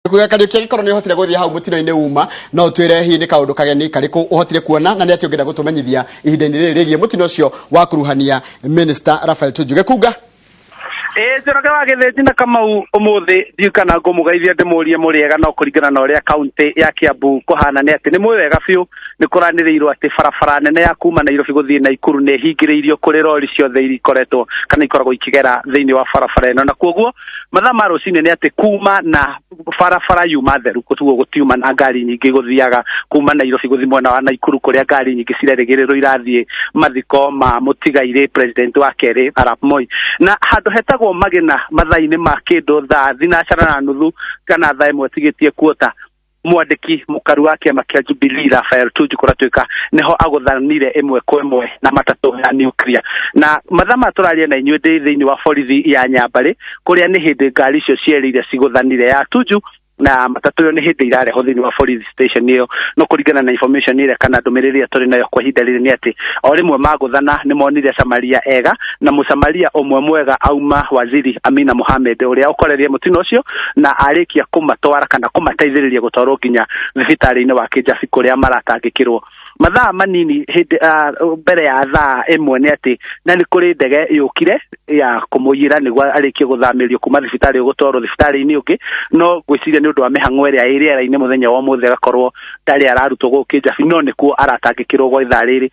Kuga Kariuki, angĩkorwo nĩ ũhotire gũthiĩ hau mũtino-inĩ uma, no ũtwĩre hihi nĩ kaũndũ kageni karĩkũ ũhotire kuona na nĩ atĩ ũngĩenda gũtũmenyithia ihinda-inĩ rĩrĩ rĩgiĩ mũtino ũcio wa kuruhania Minister Raphael Tuju. Gĩkunga. Ĩĩ, Njoroge wa Gĩthĩnji na Kamau, ũmũthĩ ndiũĩ kana ngũmũgeithia ndĩmũrie mũrĩega, no kũringana na ũrĩa kaunti ya Kiambu kũhana nĩ atĩ nĩ mũĩ wega biũ nĩ kũranĩrĩirwo atĩ barabara nene ya kuma Nairobi gũthiĩ Naikuru nĩ ĩhingĩrĩirio kũrĩ rori ciothe iria ikoretwo kana ikoragwo ikĩgera thĩinĩ wa barabara ĩno. Na kuoguo mathaa ma rũcinĩ nĩ atĩ kuma na barabara yuma theru, koguo gũtiuma na ngari nyingĩ gũthiaga kuma Nairobi gũthiĩ mwena wa Naikuru, kũrĩa ngari nyingĩ cirerĩgĩrĩrwo irathiĩ mathiko ma mũtigairĩ president wa kerĩ Arap Moi. Na handũ hetagwo Magina, mathaa-inĩ ma kĩndũ thaa 9:30 kana thaa 1 tigĩtie kuota, mwandĩki mũkaru wa kĩama kĩa Jubilee Raphael Tuju kũratuĩka nĩho agũthanire ĩmwe kwa ĩmwe na matatũ ya nuclear. Na mathaa ma tũraria na inyuĩ ndĩ thĩinĩ wa borithi ya Nyambarĩ, kũrĩa nĩ hĩndĩ ngari icio cierĩ iria cigũthanire, ya Tuju na matatũ ĩyo, nĩ hĩndĩ irarehwo thĩinĩ wa police station ĩyo. No kũringana na information ĩrĩa kana ndũmĩrĩri ĩrĩa tũrĩ nayo kwa ihinda rĩrĩ nĩ atĩ o rĩmwe magũthana nĩ monire Samaria ega, na mũsamaria ũmwe mwega auma Waziri Amina Mohamed, ũrĩa ũkorerie mũtino ũcio na arĩkia kũmatwara kana kũmateithĩrĩria gũtwarwo nginya thibitarĩ-inĩ wa Kĩjabi kũrĩa maratangĩkĩrwo. Mathaa manini hĩndĩ mbere ya thaa 1 nĩ atĩ na nĩ kũrĩ ndege yũkire ya kũmũiyĩra nĩguo arĩkie gũthamĩrio kuma thibitarĩ gũtwarwo thibitarĩ-inĩ ũngĩ, no ngwĩciria nĩ ũndũ wa mĩhang'o ĩrĩa ĩ rĩera-inĩ mũthenya wa ũmũthĩ agakorwo ndarĩ ararutwo gũkũ Kĩjabi, no nĩkuo aratangĩkĩrwo gwa ithaa rĩrĩ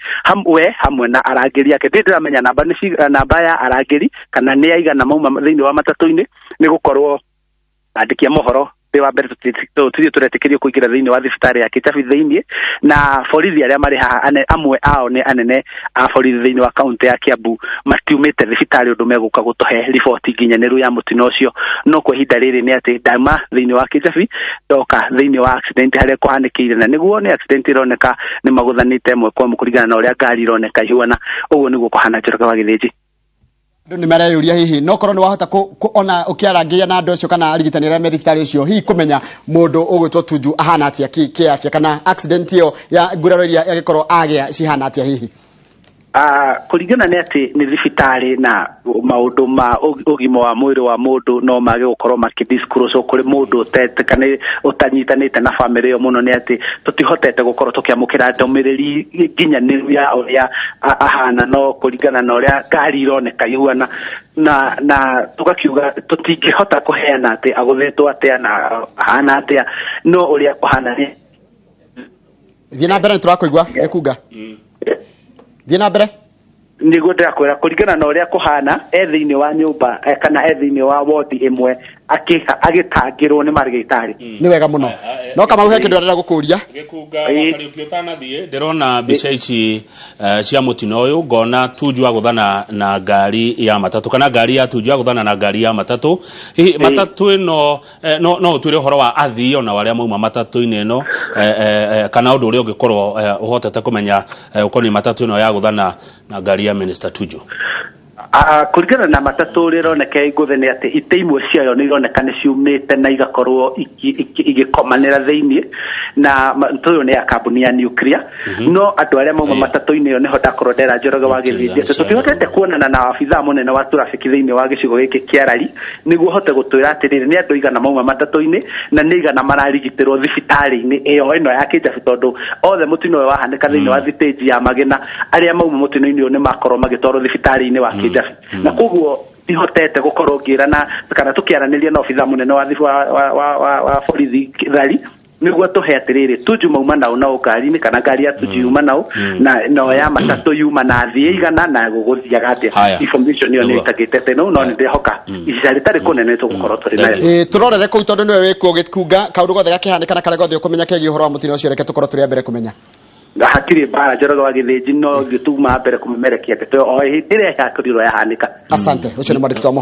we hamwe na arangĩri ake. Ndĩ ndĩramenya namba nĩ namba ya arangĩri kana nĩ aigana mauma thĩinĩ wa matatũ-inĩ, nĩ gũkorwo andĩki a mohoro ndĩ wa mbere tũtirĩ tũretĩkĩrio kũingĩra thĩinĩ wa thibitarĩ ya Kĩjabi thĩinĩ. Na borithi arĩa marĩ haha, amwe ao nĩ anene a borithi thĩinĩ wa kaunti ya Kiambu, matiumĩte thibitarĩ ũndũ megũka gũtũhe riboti nginyanĩru ya mũtino ũcio. No kwa ihinda rĩrĩ nĩ atĩ ndauma thĩinĩ wa Kĩjabi ndoka thĩinĩ wa accident harĩa kũhanĩkĩire, na nĩguo nĩ accident ĩroneka nĩ magũthanĩte ĩmwe kwa ĩmwe kũringana na ũrĩa ngari ironeka ihuana. Ũguo nĩguo kũhana, Njoroge wa Gĩthĩnji. Andũ nĩ mareyũria hihi no korwo nĩ wahota ona ũkĩarangĩria na andũ acio kana arigitani arĩa me thibitarĩ ũcio, hihi kũmenya mũndũ ũgwĩtwo Tuju ahana atĩa kĩafya, kana accident ĩyo ya nguraro iria yagĩkorwo agĩa cihana atĩa hihi? Kũringana nĩ atĩ nĩ thibitarĩ na maũndũ ma ũgima wa mwĩrĩ wa mũndũ no mage gũkorwo makĩ disclose kũrĩ mũndũ ũtete kana ũtanyitanĩte na bamĩrĩ ĩyo mũno, nĩ atĩ tũtihotete gũkorwo tũkĩamũkĩra ndũmĩrĩri nginyanĩru ya ũrĩa ahana. No kũringana na ũrĩa ngari ironeka ihuana na tũgakiuga tũtingĩhota kũheana atĩ agũthĩtwo atĩa na ahana atĩa, no ũrĩa kũhana nĩ Thiĩ na mbere, nĩ tũrakũigua. Gĩkunga, thiĩ na mbere. Nĩguo ndĩrakwĩra, kũringana na ũrĩa kũhana, e thĩinĩ wa nyũmba kana e thĩinĩ wa wodi ĩmwe agĩtangĩrwo nĩ marigĩtarĩ. Nĩ wega mũno, no Kamau he kĩndũ arenda gũkũria. Gĩkunga wa Kariũki, ũtanathiĩ, ndĩrona mbica ici cia mũtino ũyũ, ngona Tuju agũthana na ngari ya matatũ, kana ngari ya Tuju agũthana na ngari ya matatũ. Hihi matatũ ĩno no ũtwĩre ũhoro wa athii ona arĩa mauma matatũ-inĩ ĩno, kana ũndũ ũrĩa ũngĩkorwo ũhotete kũmenya ũkoniĩ matatũ ĩno ya gũthana na ngari ya Minister Tuju? Kũringana na matatũ ũrĩa ĩroneka ĩngũthe nĩ atĩ itĩ imwe ciayo nĩ ironeka nĩ ciumĩte na igakorwo igĩkomanĩra thĩinĩ, na matũ ĩyo nĩ ya kambuni ya nuclear. No andũ arĩa mauma matatũ-inĩ ĩyo, nĩho ndakorwo ndera Njoroge wa Gĩthĩnji atĩ tũtihotete kuonana na abithaa mũnene wa traffic thĩinĩ wa gĩcigo gĩkĩ kĩa Rari nĩguo hote gũtwĩra atĩrĩrĩ, nĩ andũ igana mauma matatũ-inĩ na nĩ igana mararigitĩrwo thibitarĩ-inĩ ĩyo ĩno ya Kĩjabi, tondũ othe mũtino ũyũ wahanĩka thĩinĩ wa thitĩnji ya Magina, arĩa mauma mũtino-inĩ ũyũ nĩ makorwo magĩtwarwo thibitarĩ-inĩ wa Kĩjabi. Na koguo ndihotete gũkorwo ngĩrana kana tũkĩaranĩria na obitha mũnene wa wa, wa, wa, wa borithi Rari nĩguo tũhe atĩrĩrĩ, Tuju mauma nao nao ngari-inĩ, kana ngari ya Tuju yuma nao na no ya matatũ yuma na thiĩ igana na gũgũthiaga atĩa. Information ĩyo nĩ ĩtagĩte teno, no nĩ ndĩhoka ihinda rĩtarĩ kũnene tũgũkorwo tũrĩ nayo. Ĩ, tũrorere kũu tondũ nĩwe wĩkuo, Gĩkunga. Kaũndũ gothe gakĩhanĩka na karĩa gothe ũkũmenya kegiĩ ũhoro wa mũtino ũcio, reke tũkorwo tũrĩ a mbere kũmenya. Hatirĩ mbara, Njoroge wa Gĩthĩnji, no ithuĩ tuma mbere kũmemerekia ndeto ĩyo o hĩndĩ ĩrĩa yakorirwo yahanĩka. Asante, ũcio nĩ mwandĩki wa